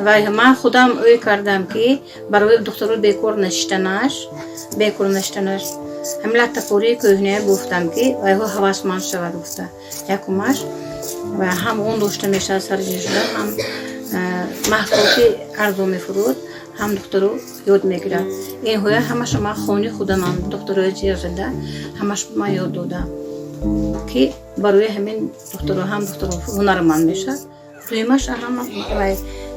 Ва ман худам ӯй кардам, ки барои духтаро бекор нашиштанаш, бекор нашиштанаш, ҳамин латтапории кӯҳная гуфтам, ки вайҳо ҳавасманд шавад гуфта. Якумаш ва ҳам он дошта мешавад сарҷин шуда, ҳам маҳсулоти арзон мефурӯд, ҳам духтаро ёд мегирад. Инҳоя ҳамаша ман хони худамам, духтарои ҷиғ зада, ҳамаш ман ёд додам, ки барои ҳамин духтаро ҳам духтаро ҳунарманд мешавад. Дуюмаш, ҳама вай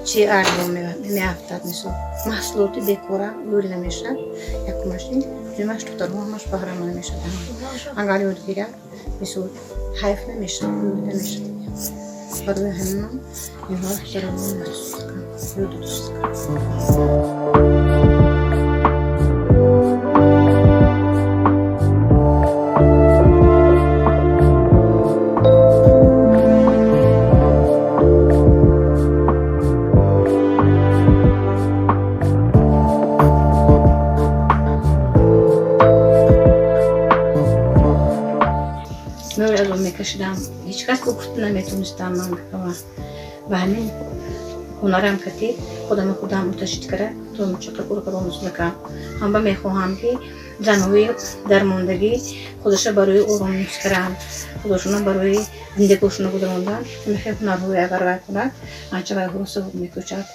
чи арзон меафтад, мисол, маҳсулоти бекора ӯр намешавад. Якумаш ин, дуюмаш, духтарҳо ҳамаш баҳраманд мешавад. Агар ёд гирад, мисол, ҳайф намешавад, ӯр намешавад. Барои ҳаминам инҳо духтаро ёд додам. Мӯй азоб мекашидам, ҳеҷ кас гуфта наметонистам ман. Ва ҳамин ҳунарам кати худама худам муташид кара томчақакуркаромусмекам. Ҳамба мехоҳам, ки занҳои дармондагӣ худаша барои оромиш карам, худошуна барои зиндагошуна гузарондан ҳамихел ҳунарҳои агар вай кунад, анча вайҳоро сабук мекӯчад.